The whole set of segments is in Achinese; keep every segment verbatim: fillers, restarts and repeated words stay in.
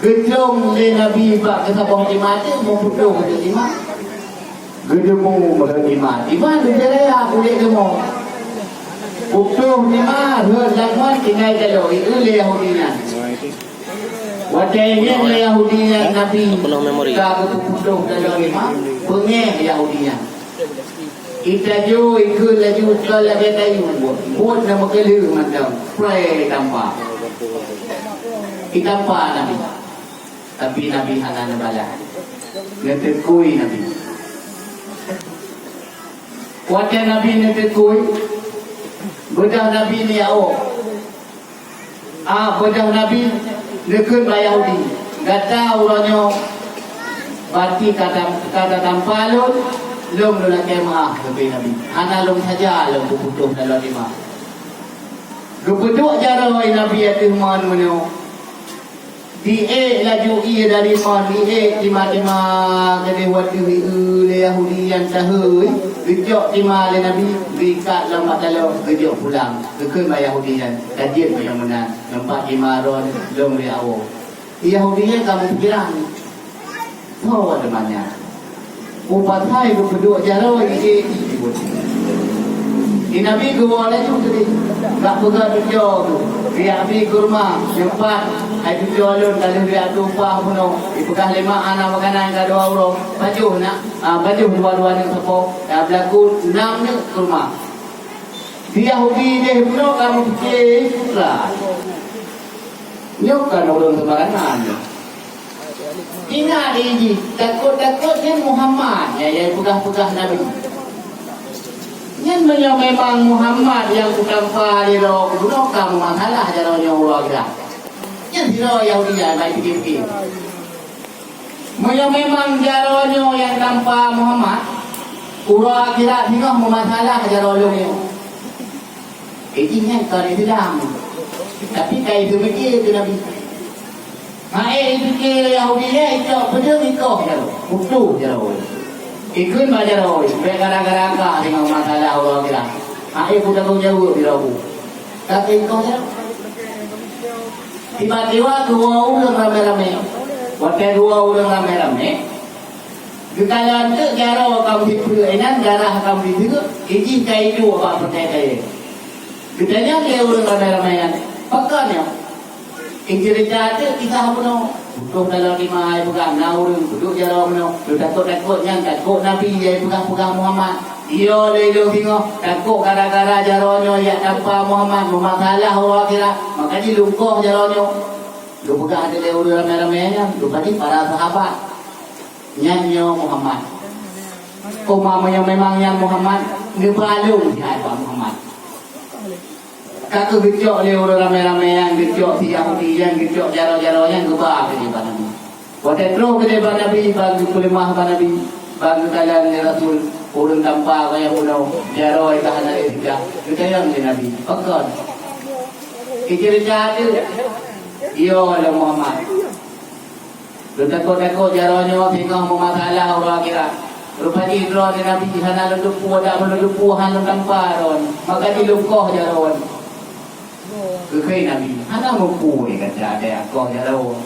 Geujong lé Nabi bak keusaboh iman teuh meuputôh lé iman. Geujong meureuh iman. Iman geujak raya kulét leumô. Putôh iman rhot lam ngon tinggai taloe ié lé Yahudi nyan. Watée ingat lé Yahudi nyan Nabi ka geuputôh taloe iman, beungéh Yahudi nyan. Itajô ikheun laju col lagée tayue, buet na meukeuleuh mantong, pré itampa. Itampa Nabi. Tapi Nabi hana neubalah. Neuteukui Nabi. Watée Nabi neuteukui, beudôh Nabi neuyaôk. Ah, beudôh Nabi neukheun bak Yahudi, "Gata uroe nyoe bati ka tam-, ka tatampa lôn, lôn lôn lakée meuáh," geubri Nabi. "Hana lôn saja lôn peuputôh taloe iman." Geupeuduek jaroe Nabi ateueh mon meunyoe. Diék laju ié dari mon, diék tima-tima keudeh wateuh ié lé Yahudi nyang sahôi, geucok tima lé Nabi, geuikat lam mata lom, geujok pulang. Geukheun bak Yahudi nyan, "Ka jeuet meunyoe meunan, nyoe pat tima droen lom lé awoe." Yahudi nyan ka meupikiran, "Soe teuma nyan? Peue pasai geupeuduek jaroe di, di, di buet?" Di Nabi geuwoe laju teubiet, "Bak peugah tucoe geuh, riak bi kurma, nyoe pat hai tucoe lôn ka lheueh riak tumpah bunoe, dipeugah lé mak hana makanan ka dua uroe, pajoh nak, ah, pajoh dua-dua neuk sapo, dan beulaku nam neuk kurma." Di Yahudi deh bunoe ka meupike, "Putra, nyoe kan ureuëng seubarangan nyoe." Ingat jih, takot-takot nyan Muhammad, nyang yai peugah-peugah Nabi. Nyan meunyoe memang Muhammad nyang kutampa lé droe, bunoe ka meumasalah jaroe nyoe uroe akhirat. Nyan sidroe Yahudi nyan bai pikir-pikir. Meunyoe memang jaroe nyoe nyang tampa Muhammad, uroe akhirat singoh meumasalah jaroe lôn nyoe. Jih nyan kon Islam, tapi ka ipeumiké keu Nabi. Hai ipeumiké Yahudi nyan, icok peudeueng ikoh jaroe, putôh jaroe. Ikheun bak jaroe, bèk gara-gara kah deungon masalah uroe akhirat. Hai kutanggong jaweueb di roh. Tapi ikoh jaroe. Tiba-tiba dua ureuëng ramé-ramé. Watèe dua ureuëng ramé-ramé, geukalon teuk jaroe ka meusipeue inan, darah ka meusipeue, ijih ka iduek bak peuntèe kayèe. Geutanyong lé ureuëng ramé-ramé nyan, "Pakon nyoe?" Iceurita teuk kisah bunoe. Putôh dalam lima ai peugah na ureuëng peuduek jaroe bunoe. Lôn takot-takot nyan, takot Nabi nyang peugah-peugah Muhammad. Iyo lé lôn singoh, takot gara-gara jaroe nyoe jak tampa Muhammad meumasalah uroe akhirat. Maka jih lôn koh jaroe nyoe. Geupeugah lé ureuëng ramé-ramé nyan, rupajih para sahabat. Nyan nyoe Muhammad. Oma meunyoe memang nyan Muhammad, neuba lôn siat bak Muhammad. Ka kheueh geucok lé ureuëng ramé-ramé nyan, geucok si Yahudi nyan, geucok jaroe-jaroe nyan, geuba keudeh bak Nabi. Watèe troh keudeh bak Nabi, ban geupeuleumah bak Nabi, ban geukalon lé Rasul, ureuëng tampa gaya bunoe, jaroe ka hana lé siga, geutanyong lé Nabi, "Pakon?" Iceurita teuk, "Iyo lôn Muhammad. Lôn takot-takot jaroe nyoe singoh meumasalah uroe akhirat. Rupajih droeneuh Nabi hana lôn teupeu, dak lôn teupeu hana lôn tampa droeneuh. Maka jih lôn koh jaroe." Geukheun Nabi, "Hana meupeue gata adak koh jaroe.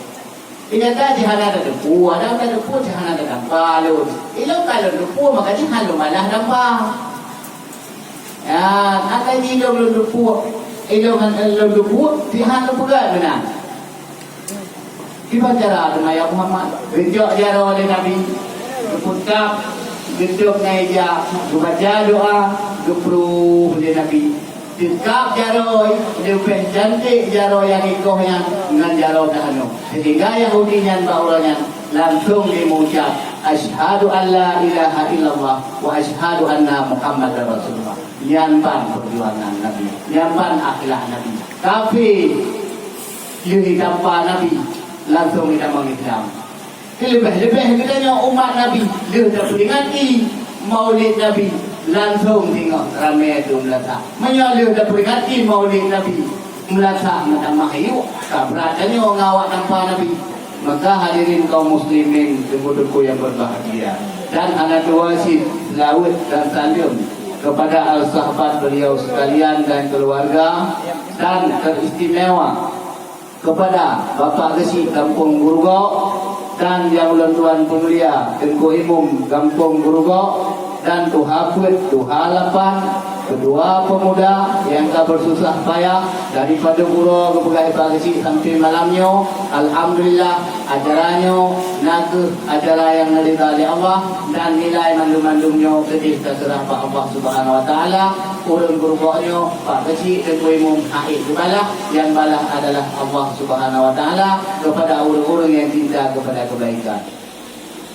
Di gata jih hana tateupeu, adak tateupeu jih hana tatampa lôn. Ilôn ka lôn teupeu, maka jih hana lôn balah tampa. Ya, adak jih ilôn lôn teupeu, ilôn han lôn teupeu, jih hana lôn peugah meunan." Kiban cara teuma ya Muhammad, geucok jaroe lé Nabi, geupeukab, geutôb ngon ija, geubaca doa, geupruh lé Nabi. Teukab jaroe, leubeh cantik jaroe nyang ikoh nyan ngon jaroe tanoh. Sehingga Yahudi nyan bak uroe nyan langsung jimeuucap, "Asyhadu an la ilaha illallah wa asyhadu anna Muhammadar Rasulullah." Nyan ban peujuangan Nabi, nyan ban akhlak Nabi. Kafé lheueh jitampa Nabi, langsung jitamong Islam. Leubeh-leubeh geutanyoe umat Nabi, lheueh tapeuringati Maulid Nabi, langsung singoh ramé dum lasa. Meunyoe lheueh tapeuringati Maulid Nabi, meulasa meutamah yuk, ka brat tanyoe ngon awak tampa Nabi. Maka hadirin kaum muslimin, teungku-teungku yang berbahagia, dan hana tuwa cit seulaweuet dan saleuem kepada al-sahabat beliau sekalian dan keluarga, dan teristimewa Kepada Bapak Geuchik Gampông Gurugok dan nyang ulôn tuan peumulia Teungku Imum Gampông Gurugok dan tuha peuet, tuha lapan, ketua pemuda nyang ka bersusah payah daripada uroe geupeugah Bapak Geuchik sampai malam nyoe, alhamdulillah, acara nyoe na kheueh acara nyang neuridha lé Allah dan nilai mandum-mandum nyoe keudeh taseurah bak Allah Subhanahu Wa Taala. Ureuëng geurugoe nyoe, Pak Geuchik Teungku Imum, hana geubalah, nyang balah adalah Allah Subhanahu Wa Taala kepada ureuëng-ureuëng nyang cinta kepada kebaikan.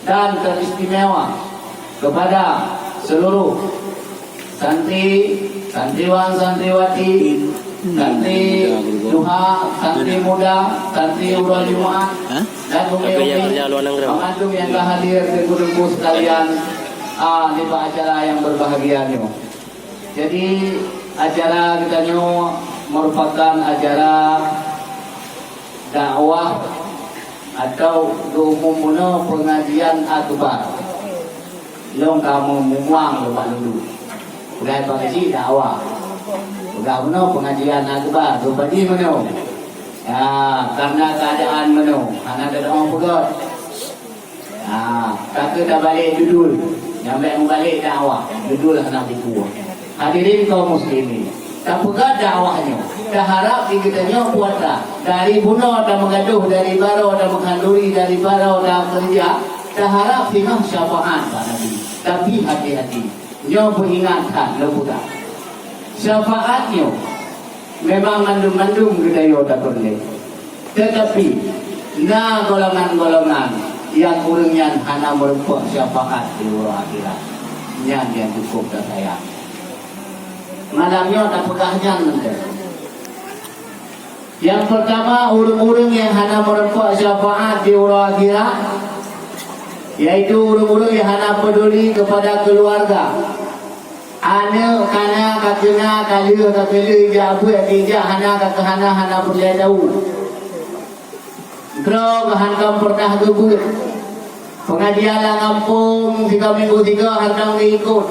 Dan teristimewa kepada seluruh santri, santriwan, santriwati, santri tuha, santri muda, santri uroe Jumaat, dan umi-umi, mandum nyang ka hadir, teungku-teungku sekalian, ah, nibak acara nyang berbahagia nyoe. Jadi, acara geutanyoe merupakan acara dakwah atau geuumum bunoe pengajian akbar. Lôn ka meumuang lôn bak lulu. Peugah bak cit dakwah. Peugah bunoe pengajian akbar, rupajih bunoe. Ya, karena keadaan bunoe, hana teudeungoe peugah. Ha, ka keuh tabalek judul, nyang bèk mubalek dakwah, judul hana jipue. Hadirin kaum muslimin, tapeugah dakwah nyoe, taharap di geutanyoe puasa, dari bunoe tameugadoh, dari baroe tameuhanduri, dari baroe takeureuja, taharap singoh syafaat bak Nabi. Tapi hati-hati, nyoe peuingat that lôn peugah. Syafaat nyoe memang mandum-mandum geutanyoe tapeureulèe. Teutapi, na golongan-golongan nyang ureueng nyan hana meurumpok syafaat di uroe akhirat. Nyan nyang cukôp tasayang. Malam nyoe tapeugah nyan mantong. Nyang peurtama, ureueng-ureueng nyang hana meurumpok syafaat di uroe akhirat, yaitu ureueng-ureueng nyang hana peuduli keupada keuluwarga. Aneuk ka na, ka keu na, ka lheueh, ka keu lheueh, jak beuet, jak hana, ka keu hana, hana peureulèe tau. Droe ka hantom peureunah geubeuet. Peungajian lam gampông, sigoe minggu sigoe hantom geuikot.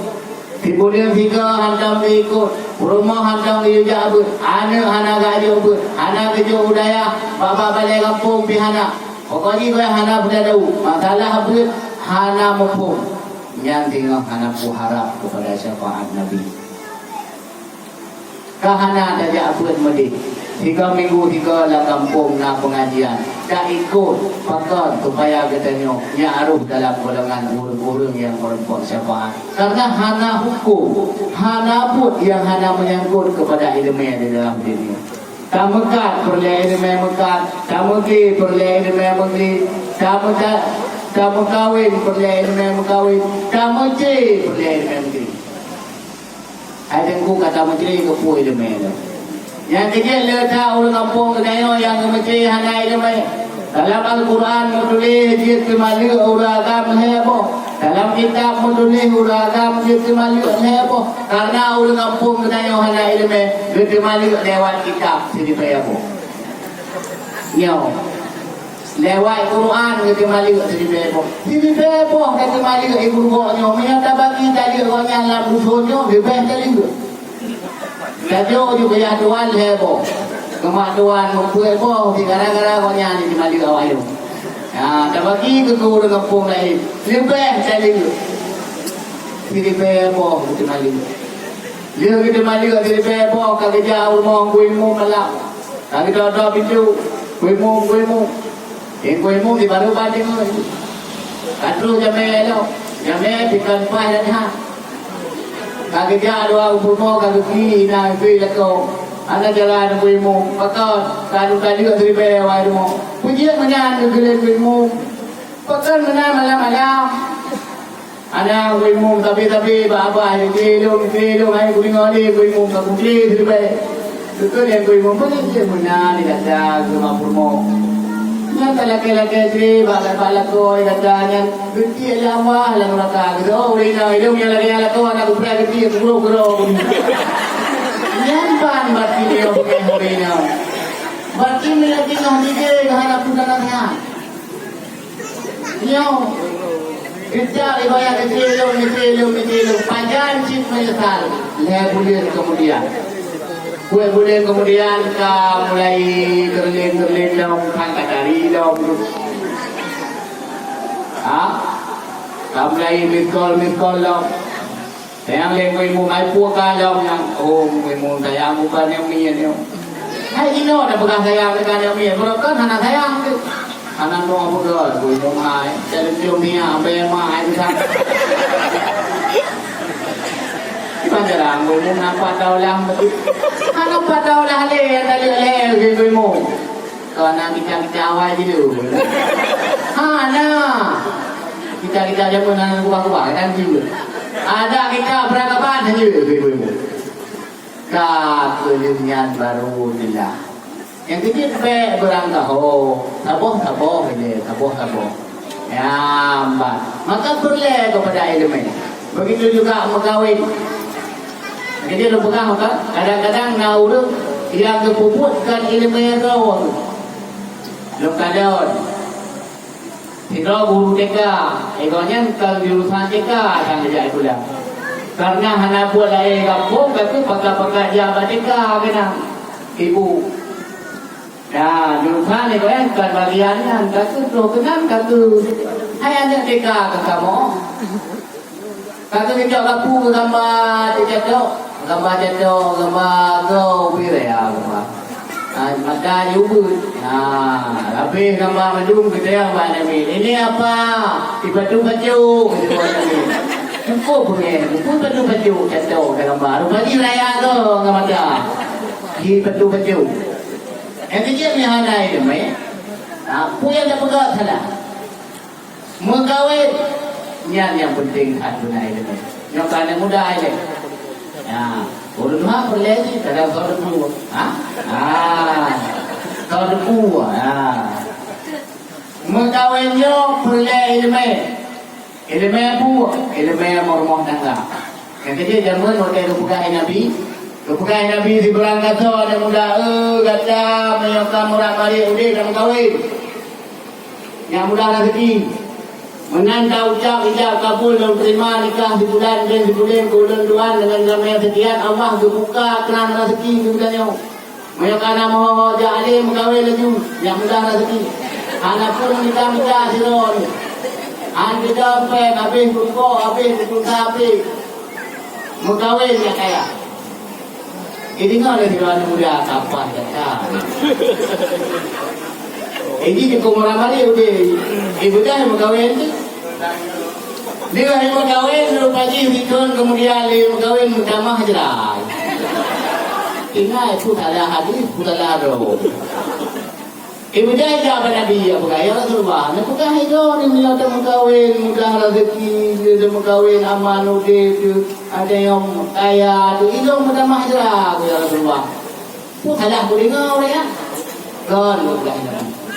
Sibuleuen sigoe hantom geuikot. Peurumoh hantom geuyue jak beuet. Aneuk hana geujok beuet. Hana geujok u dayah, bak-bak balèe gampông pih hana. Pokok jih hana peureulèe tau. Masalah beuet hana muphom. Nyan singoh hana peuharap keupada syafaat Nabi. Ka hana tajak beuet meudeh. Sigoe minggu sigoe lam gampông na peungajian. Taikot pakon supaya geutanyoe nyak rôh dalam golongan ureueng-ureueng nyang meurumpok syafaat. Karena hana hukôm, hana buet nyang hana meunyangkot keupada ileumèe di dalam diri. Tameukat peureulèe ileumèe meukat, tameugi peureulèe ileumèe meugi, tameuta-, tameukawen peureulèe ileumèe meukawen, tameucé peureulèe ileumèe meucé. Hai Teungku, ka tameucé keupeue ileumèe nyoe. Nyang keujeuet le that ureueng gampông geutanyoe nyang geumeucé hana ileumèe. Dalam Al-Quran meutuléh jeuet teumaleuek ureueng agam lhèe boh. Dalam kitab meutuléh ureueng agam jeuet teumaleuek lhèe boh. Karena ureueng gampông geutanyoe hana ileumèe, geuteumaleuek lewat kitab siribèe boh. Nyoe. Lewat Quran geuteumaleuek siribèe boh. Siribèe boh geuteumaleuek ibu gok nyoe. Meunyoe tabagi taleuek gobnyan lam dusun nyoe, leubeh taleuek. Tajok ju keu yah tuan lhèe boh. Keumat tuan meupeuet boh, gara-gara gobnyan jiteumaleuek awak nyoe. Ha, tabagi keu ureueng gampông laén, leubeh taleuek. Siribèe boh geuteumaleuek. Lheueh geuteumaleuek siribèe boh ka geujak u rumoh Teungku Imum malam. Ka geudoe-doe pintoe, Teungku Imum, Teungku Imum. Teungku Imum di baroe ban deungö. Ka troh jamèe lom, jamèe pih kon paih dan ha. Ka geujak dua ureueng peurumoh ka geuki inan geuki lakoe. Hana jalan Teungku Imum, pakon ka lheueh taleuek siribèe awai rumoh. Peue jeuet meunan geukheun Teungku Imum. Pakon meunan malam-malam. Hana Teungku Imum, tapi-tapi bak abah, "Isi lôn, isi lôn, hai kudeungö lé Teungku Imum ka kucre siribèe." Beutôi lé Teungku Imum, "Peue jeuet meunan di gata keu mak peurumoh. Nyan talakèe-lakèe cre bak, bak lakoe gata nyan, geutiek lé Allah lam neuraka." Geutanyong, "Oh, ureueng inong, ilôn nyang lagèe nyan lakoe hana kupreh geutiek, kugroe-groe." Nyan ban Bartimeus ureueng inong. Bartimeus teungoh jigé hana peue na nyan. Nyoe, geujak ibarat keucil lôn, keucil lôn, keucil lôn, pajan cit meunyeusal lhèe buleuen keumudian. Buleuen-buleuen keumudian ka mulai keureuling-keureuling lom, han ka tari lom. Ha? Ka mulai miss call, miss call lom. Sayang lé Ibu, hai peue ka lom nyan. Oh, Ibu sayang bukan nyang miet nyoe. Hai jinoe na peugah sayang bukan nyang miet, beurokon hana sayang tu. Hana nyoe beugol, Ibu hai. Jadi cium niat, ambai mak hai bisa. Iban jarang Ibu nampak daulah betul. Hana pat daulah lé, tadi lé Ibu. Keu na gita-gita awai jih. Ha, na. Gita-gita jameun na kubah-kubah kan jih. Ada gita peragaban jih, ibu-ibu. Ka keu lheueh nyan baru jeulaih. Nyang keujeuet bèk beurangkaho, saboh-saboh ilèe, saboh-saboh. Nyan ban. Maka peureulèe keupada ileumèe. Begitu juga meukawen. Jadi lôn peugah maka, kadang-kadang na ureueng nyang geupeubuet kon ileumèe droe. Lôn kalon. Sidroe guru T K, eh, gobnyan kon jurusan T K dan geujak sikula. Karena hana buet laén gampông, tapi pakat-pakat jak bak T K keunan. Ibu. Nah, jurusan nyoe kan, kan bagian nyan, ka keuh troh keunan, ka keuh. Hai aneuk T K keu kamoe. Ka keuh geucok lapu keu gamba teucatok, gamba catok, gamba goe ubit raya gamba. Ha, mata jih ubeut. Ha, habéh gamba mandum geutanyong bak Nabi, "Ini apa?" "Ipatu pacok," geujaweueb Nabi. Cukup beungèh, beupatu pacok catok dan gamba. Rupajih raya goe ngon mata. Ipatu pacok. Nyang keujeuet nyan hana ileumèe. Ha, peue nyang tapeugah salah. Meukawen, nyan nyang peunteng that beuna ileumèe. Nyoe ka aneuk muda ilèe. Ya, ureueng tuha peureulèe jih, kadang soe teupeu. Ha? Ha. Soe teupeu, ha. Meukawen nyoe peureulèe ileumèe. Ileumèe peue? Ileumèe meurumoh tangga. Nyang keujeuet jameun watèe geupeugah lé Nabi, geupeugah lé Nabi sibarang gasoe aneuk muda, "Eh, gata meunyoe ka meurat marit udép dan meukawen, nyang mudah raseuki. Meunan taucab ijab kabul lôn teurima nikah sibulan ben sibuleuen keu ulôn tuan deungon jamèe sekian, Allah geubuka kran raseuki keu geutanyoe." Meunyoe ka na meuho-ho jak alé meukawen laju, nyang mudah raseuki. Hana pun mita-mita sidroe. Han geujak pèng, habéh peurukoh, habéh peutusa pih. Meukawen nyang kaya. Ideungoe lé sidroe aneuk muda, "Sabar gata." Ini dikeu meuramari udép. Ibu dah meukawen tu. Lheueh meukawen, rupa jih sithon keumudian lé meukawen meutamah jrai. Ingat, peue salah hadis, peue salah droe. Ibu dah jak bak Nabi, ya peugah, "Ya Rasulullah, neupeugah hai droe ni meunyoe tameukawen, mudah raseuki, tameukawen, aman udép, ada nyang kaya, tu ilôn meutamah jrai, ya Rasulullah." Peue salah kudeungoe ureueng nyan? Kon,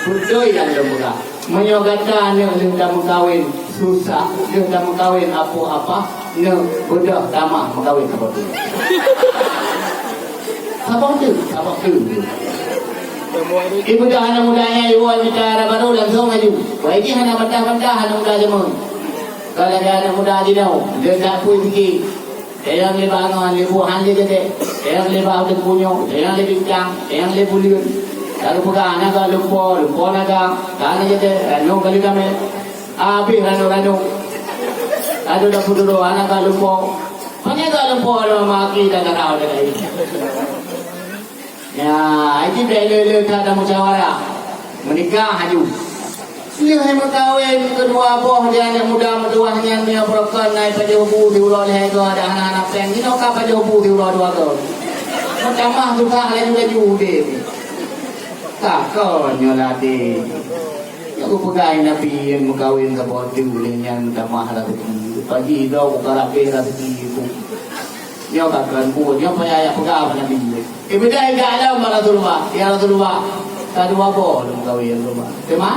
beutôi nyang lôn peugah. Meunyoe gata neuk lheueh tameukawen susah, lheueh tameukawen apoh apah, neuk beudôh tamah meukawen saboh teuk. Saboh teuk, saboh teuk. Ibu dah aneuk muda nyan iwoe mita dara barô langsông laju. Wai jih hana bantah-bantah aneuk muda jameun. Kalau ada aneuk muda jinoe, dia tak pui sikit. Tayang lé bangon, lé buhan lé jadek, tayang lé bau teupunyok, tayang lé bincang, tayang lé buleuen. Lalu peugah, "Naga lumpo, lumpo naga, ka na jadek, ranong kali damé." Abéh ranong-ranong. Lalu dapur dulu, "Naga lumpo." Pane ga lumpo, ada maki dan darah ada lain. Ya, jadi bèk le-le that tamusyawarah. Meunikah laju. Lheueh meukawen keudua boh di aneuk muda meutuwah nyan meunyoe beurokon na ipajoh bu siuroe lhèe goe, ada hana-hana pèng, jinoe ka pajoh bu siuroe dua goe. Meutamah susah laju-laju udép. Takon nyoe ladé. Nyoe geupeugah Nabi meukawen saboh teuk lé nyan meutamah raseuki. Pagi droe buka rabeh raseuki. Nyoe ka keureun buet, nyoe payah jak peugah bak Nabi. Ibu dah jak lom bak Rasulullah, "Ya Rasulullah, ka dua boh lôn meukawen, ya Rasulullah. Teuma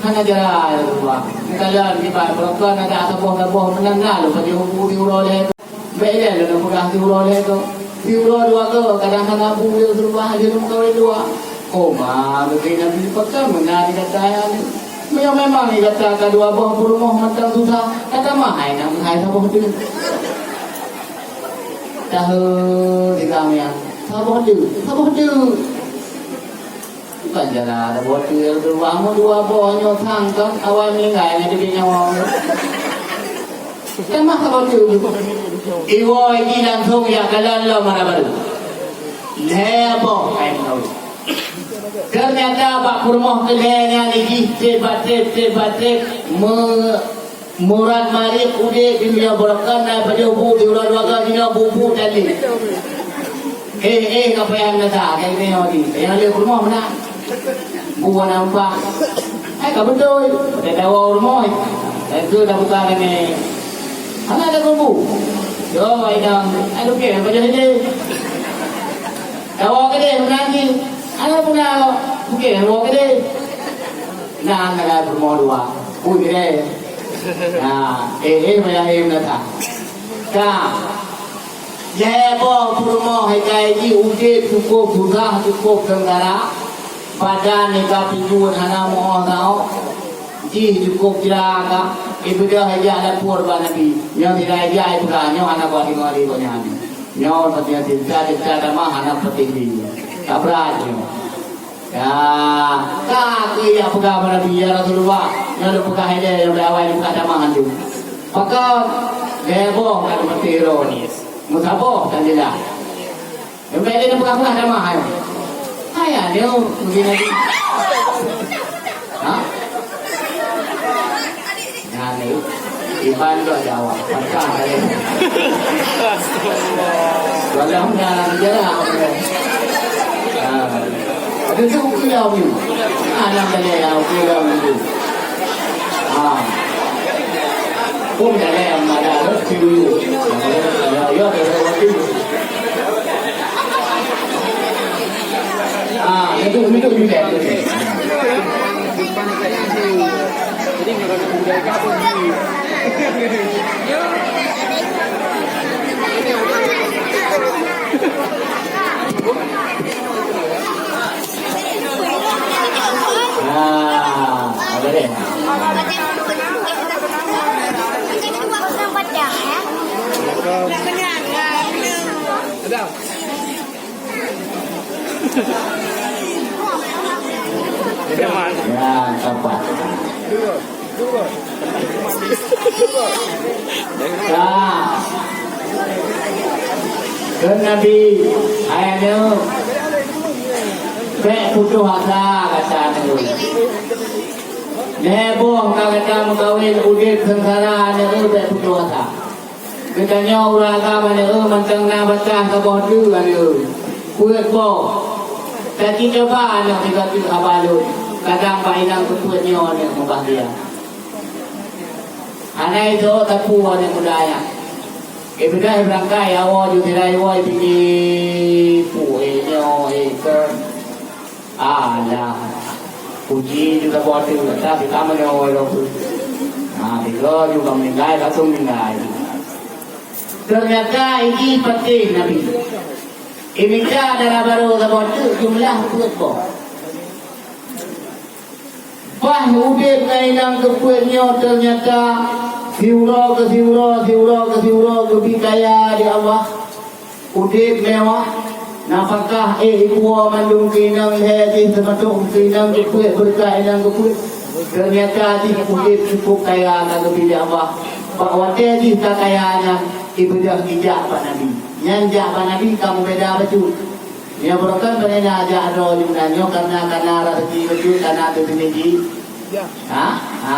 hana jara, ya Rasulullah. Meukalon kiban beurokon na saboh-saboh meunan na lôn pajoh bu siuroe lhèe goe. Bèk ilèe lôn peugah siuroe lhèe goe. Siuroe dua goe, kadang hana bu, ya Rasulullah, lôn meukawen dua." Oma, geukheun Nabi, "Pakon meunan di gata nyan? Meunyoe memang di gata ka dua boh peurumoh mantong susah, ka tamah hai nyang meuhai saboh teuk." Tahe di kami nyan. Saboh teuk, saboh teuk. Bukan jalan saboh teuk, dua, dua boh nyoe sang kan awai meuninggai ngon teubiet nyawa. Kan mah saboh teuk. Iwoe jih langsung jak kalon lom hana barô. Lhèe boh kain kawin. Ternyata bak peurumoh keulhèe nyan jih trép bak trép, trép bak trép, me-, murat marit udép di dunia barokah na pajoh bu di uroe dua goe jinoe bu-bu tali. Eh, eh, ka payah nasa, ka ini hodi. Yang ada peurumoh meunan. Bu wana umpah. Hai ka beutôi. Ada dawa rumoh. Itu dah buka kami. Hana ada bu. Yo, inong. Aduh, ke, pajoh ini. Dawa keudeh meunan jih. Hana pula bukeh dawa keudeh. Nah, hana peurumoh dua. Ui, keudeh. Nah, eh, eh, payah eh meunasah. Ka. Lhèe boh peurumoh ikai jih udép cukôp susah, cukôp seungsara. Badan ikai pijuet hana meu'oh saôh. Jih cukôp jra ka. Ibeudôh ijak lapor bak Nabi. Nyoe sira ijak ipeugah, nyoe hana kuat deungoe lé gobnyan. Nyoe sabe-sabe teuka-teuka tamah hana patéh lé. Ka brat nyoe. Ya, ka keu jak peugah bak Nabi, "Ya Rasulullah, nyoe lôn peugah ilèe nyang bak awai lôn peugah tamah nyan." Pakon? Lhèe boh ka lôn patéh droe nyoe. Meusaboh tan jeulaih. Nyang bak ilèe lôn peugah-peugah tamah nyoe. Hai aneuk, mungkin lagi. Ha? Nyan ni, iban dok Jawa, pantang kali. Walau dalam sejarah, ha. Ada tu ukilau ni. Anak tanya yang ukilau ni. Ha. Pun dalam ada roti dulu. Ya, ya, ada roti. Ah, itu, itu juga. Ah, apa dia? Ya, sabar. Ya. Kheun Nabi, "Hai aneuk, bèk putôh asa gata aneuk. Lhèe boh ka gata meukawen udép seungsara aneuk, bèk putôh asa." Geutanyoe ureueng agam aneuk, mantong na bataih saboh teuk aneuk. Peuet boh. Tapi cuba aneuk sigoe teuk haba lôn. Kadang bak inong keu peuet nyoe aneuk meubahgia. Hana jiteu'oh sapeue aneuk muda nyan. Ibeudôh beurangkai, awoe ju sidai woe pigi. Puih nyoe, eh, keu. Alah, puji juga buat tu, tapi kamu ni orang tu. Ha, tiga juga meninggal, satu meninggal. Ternyata ini patéh Nabi. Imita dara barô saboh teuk jumlah peuet boh. Bah udép ngon inong keu peuet nyoe ternyata siuroe keu siuroe, siuroe keu siuroe geubi kaya di Allah. Udép mewah, nafakah éh ipuwoe mandum keu inong lhèe jih teumasok keu inong keu peuet, beureukat inong keu peuet. Ternyata jih udép cukup kaya ka geubri lé Allah. Bak watèe jih ka kaya nyan, ibeudôh jijak bak Nabi. Nyan jak bak Nabi ka meubeda bacut. Nyoe beureukat bak na jak droe jih meunan nyoe kareuna, kareuna raseuki bacut, kareuna teubinéh jih. Ha? Ha.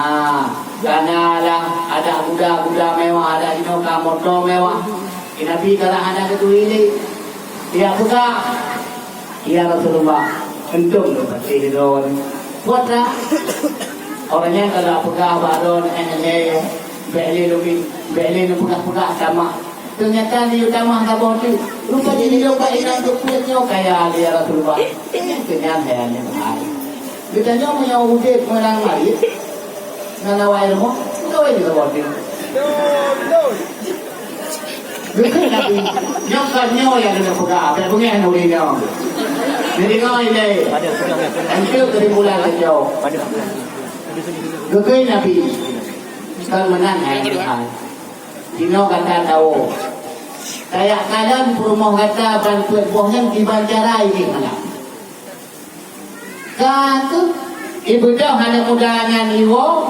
Kana lah, ada guda-guda mewah, ada jinoe ka moto mewah. Di Nabi ka hana geuturi lé. Dia peugah, "Ya Rasulullah, euntông lôn patéh droe." Buet dah. Orang nyan ka peugah bak droe, "Eh, eh, bèk lé lôn bi-, bèk lé lôn peugah-peugah sama." Ternyata di utama saboh tu. Rupa jih lôn bak inong keu peuet nyoe kaya lé, ya Rasulullah. Keunyan hai aneuk hai. Geutanyoe meunyoe udép meunang marit, ngon awai rumoh, beutôi jih saboh tu. Geukheun Nabi, nyoe kon nyoe nyang lôn peugah, bèk beungèh ureueng nyoe. Neudeungö ilèe. Enteuk keusimpulan lôn jaweueb. Geukheun Nabi, kon meunan hai aneuk hai. Jinoe gata tawoe. Tajak kalon peurumoh gata ban peuet boh nyan kiban cara ideh malam. Ka kheueh ibeudôh aneuk muda nyan iwoe,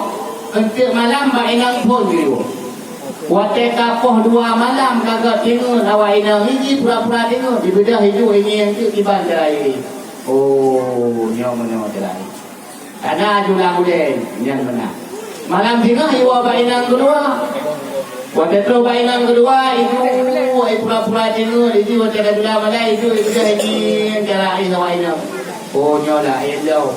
eunteuk malam bak inong phon iwoe. Watèe ka poh dua malam ka gèt deungö awak inong, iji pura-pura deungö, ibeudôh iduek ingieng teuk kiban cara ideh. Oh, nyoe meunoe cara ideh. Kana jula ulèe nyang meunan. Malam singoh iwoe bak inong keudua. Watèe troh bak inong keudua, iduek, pura-pura deungö, iji watèe ka jula malam, iduek, iduek, iji cara ideh awak inong. Oh, nyoe lah, eh, lom.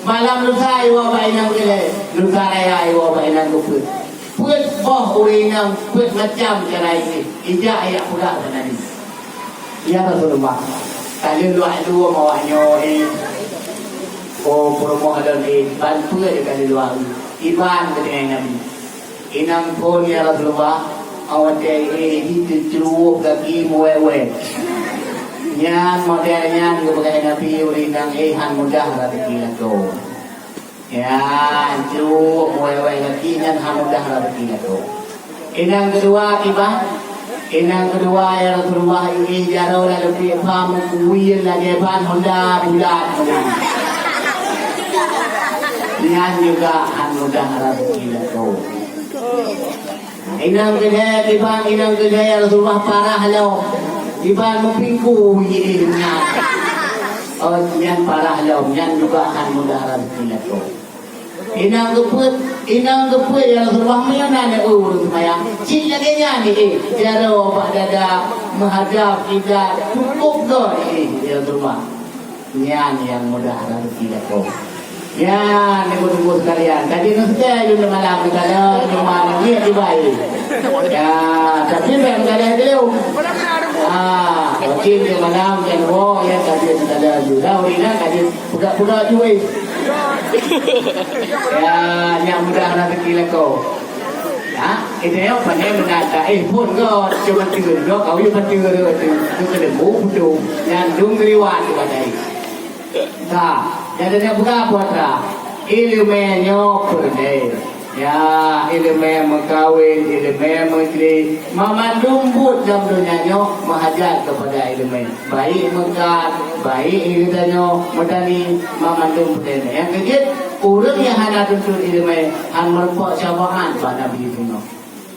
Malam lusa iwoe bak inong keulhèe, lusa raya iwoe bak inong keupeuet. Peuet boh ureueng inong, peuet macam cara ideh. Ijak, ijak peugah bak Nabi. Ya Rasulullah, ka lheueh luwah lom awak nyoe, eh. Oh, peurumoh lôn, eh, ban peue ka lheueh luwah, eh? Iban keu tinggai Nabi. Inong phon, ya Rasulullah, awai watèe, eh, jiteucruwôh gaki meuwèt-wèt. Nyan model nyan geupeugah Nabi, ureueng inong, eh, han mudah raseuki lakoe. Ya, cuk, wai-wai lagèe nyan han mudah raseuki lakoe. Inong keudua kiban, inong keudua, ya Rasulullah, ié jaroe lam lumpie pha meukuwien lagèe ban honda bulat meunan. Nyan juga han mudah raseuki lakoe. Inong keudeh, kiban inong keudeh, ya Rasulullah, parah lom. Kiban meupingku jih nyan. Oh, nyan parah lom, nyan juga han mudah raseuki lakoe. Inong keupeuet, inong keupeuet, ya Rasulullah, meunyoe na aneuk ureueng seumayang. Cit lagèe nyan, eh, jaroe bak dada, meuhadap kiblat, cukôp göt, eh, ya Rasulullah. Nyan nyang mudah raseuki lakoe. Nyan, ibu-ibu sekalian, ka jeuet neuseutée lôn malam nyoe, ka lôn cuma ngieng dibai. Ya, tapi bèk meugalak dulu. Ah, mungkin di malam dan wo, ya, ka jeuet meugalak dulu. Dah, ureueng inong ka jeuet peugah-peugah ju, eh. Ya, nyang mudah raseuki lakoe. Ha, itu yang pandai menata. Eh, pun kau cuma tiga dua, kau yang betul tu. Tu kena buku tu. Yang dong riwayat tu pandai. Ka, nyang teuka peugah putra, ileumèe nyoe peureulèe. Ya, ileumèe meukawen, ileumèe meujli, mamandum buet lam donya nyoe meuhajat keupada ileumèe. Baik meukat, baik geutanyoe meutani, mamandum peureulèe. Nyang keujeuet, ureueng nyang hana tuntut ileumèe, han meurumpok syafaat bak Nabi Yunus.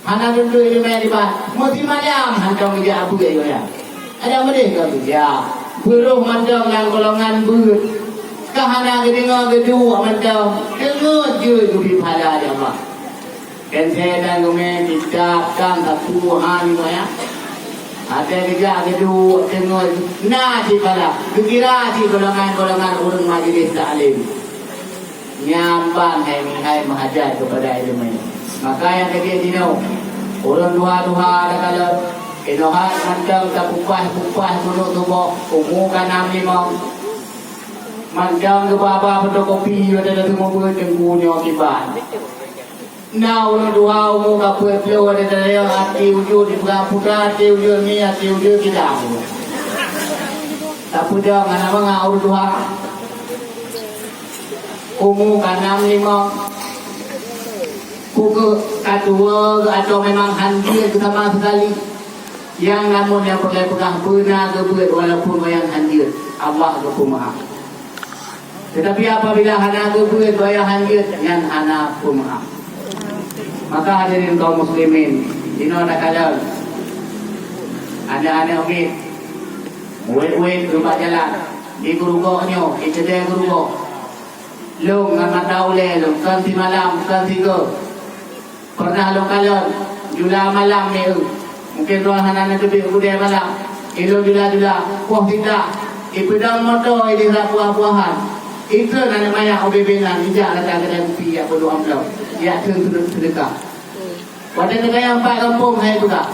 Hana tuntut ileumèe dibat, meusimalam hantom geujak abeuet nyan. Ada meudeh ka geujak. Beurôh mantong lam golongan beuet. Ka hana geudeungoe geuduek mantong. Deungoe jeuet geubri pahala lé Allah. Kan setan geumè kitab kan sapeue han nyoe ya. Ada geujak geuduek deungoe na cit pahala. Geukira cit golongan-golongan ureueng majlis taklim. Nyan ban hai meuhai meuhajat keupada ileumèe. Maka nyang keujeuet jinoe, ureueng tuha-tuha takalon, inoe hat mantong tapeupah-peupah keuneuk tuboh, umu ka nam limong. Mantong geuba-ba fotokopi watèe tateumeubeuet teungku nyoe kiban. Na ureueng tuha umu ka peuet ploh watèe tatanyong até ujeuen dipeugah putra, até ujeuen mi, até ujeuen kidang. Tapeudong hana mangat ureueng tuha. Umu ka nam limong. Peu kheueh ka tuwoe atau memang han jeuet sama sekali. Nyang namun nyang peureulèe peugah beuna geubeuet walaupun manyang han jeuet. Allah geupeumeu'ah. Tetapi apabila hana geubeuet bak nyang han jeuet, nyan hana peumeu'ah. Maka hadirin kaum muslimin, jinoe takalon. Aneuk-aneuk miet, wét-wét bak jalan, di geurugoe nyoe, di keudè geurugoe. Lôn ngon mata ulèe lôn, kon simalam, kon sigoe. Pernah lôn kalon, jula malam mi eu. Mungken droe hana neuteubiet keudè malam. Ilôn jula-jula, poh siblaih. Ipeudong moto ideh rab buah-buahan. Itreun aneuk manyak ubé-bé nyan, ijak gata keudè kupi, jak peuduek amplop. Jak treun seudeukah. Watèe geutanyong pat gampông, hai peugah.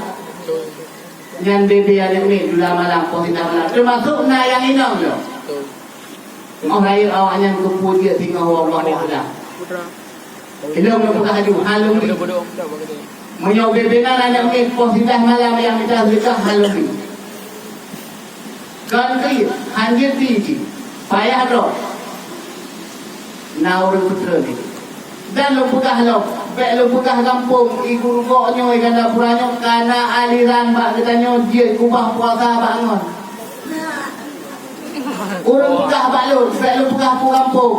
Nyan bebe aneuk miet jula malam, poh siblaih malam. Teumasok na nyang inong nyoe. Teungoh rayeuk awak nyan keupeue jeuet singoh u Allah Taala. Ilôn neupeugah laju, han lôn bi. Meunyoe ubé-bé nan aneuk miet poh siblaih malam nyang mita seudeukah, han lôn bi. Kon keu han jeuet bi jih, payah droe. Na ureueng peutreun nyoe. Dan lôn peugah lom, Bèk lôn peugah gampông, i Gurugok nyoe, i Gandapura nyoe, ka na aliran bak geutanyoe jeuet keubah puasa bak ngon. Ureueng peugah bak lôn, bèk lôn peugah peue gampông,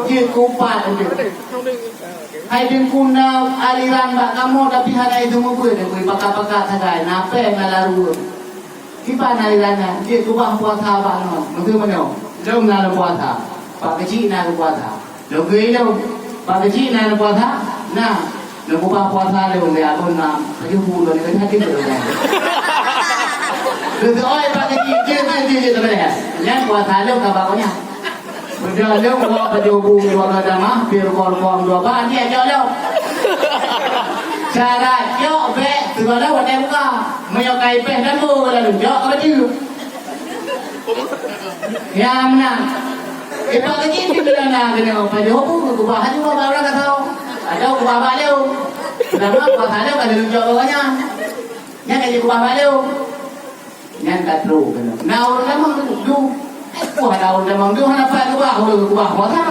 jeuet keu upat udép. Hai Teungku, na aliran bak kamoe, tapi hana jiteumeubeuet, pakat-pakat sagai, na péng na laru. Kiban aliran nyan, jeuet keubah puasa bak ngon. Meuteumeunoe, lôn na lôn puasa. Pak Keuchik na lôn puasa. Lôn geuilôn, Pak Keuchik na lôn puasa? Na. Lôn keubah puasa lôn, ya, lôn na pajoh bu lôn, nyan hati lôn. Geuseuôt Pak Keuchik, jeuet, jeuet, jeuet, jeuet, jeuet. Nyan puasa lôn ka bak gobnyan. Beudôh lôn, woe pajoh bu dua belas tamah, pih rukon-rukon dua bah, dia cok lôn. Syarat cok bèk sigohlom watèe buka. Meunyoe ka ipèh dan bu, lalu cok ka bacut. Ya, meunan. Ipak lagi di belana kena pajoh bu, keubah haju bak ureueng ka tau. Atau keubah bak lôn. Pertama, keubah bak lôn, ka lôn cok bak nyan. Nyan ka jikeubah bak lôn. Nyan ka trok keunoe. Na ureueng lamang tu. Wah, na ureueng lamang tu hana pat keubah, ureueng keubah kuasa.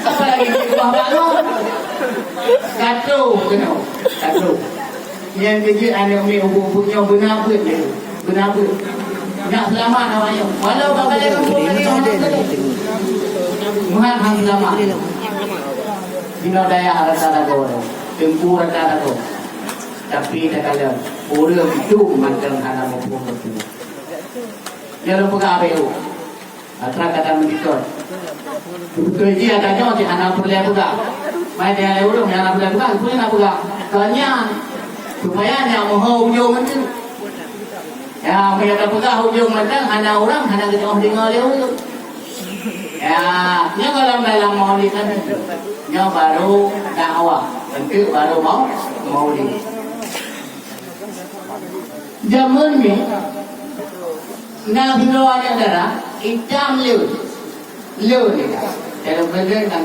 Apa lagi keubah bak lôn? Ka trok keunoe. Ka trok. Nyang keujeuet aneuk miet ubit-ubit nyoe beuna beuet lé. Beuna beuet. Nyak seulamat awak nyoe. Walau bak balèe kampung tadi orang tadi. Meuhat han seulamat. Jinoe dayah rata lagoe. Teungku rata lagoe. Tapi takalon, ureueng tu mantong hana muphom beutôi. Nyoe lôn peugah abéh u. Atra kata meunikot. Beutôi jih ata nyoe cit hana peureulèe peugah. Mai dia lé ureueng nyang hana peureulèe peugah, peue na peugah. Kon nyan. Supaya nyak meuho ujong mantong. Ya, meunyoe tapeugah ujong mantong, hana ureueng, hana geutanyoe deungoe lé ureueng. Ya, nyoe gohlom dalam maulid kan. Nyoe baru dakwah, eunteuk baru mau maulid. Jameun nyoe, na sidroe aneuk dara, itam lé. Lé nyan. Dalam keuadaan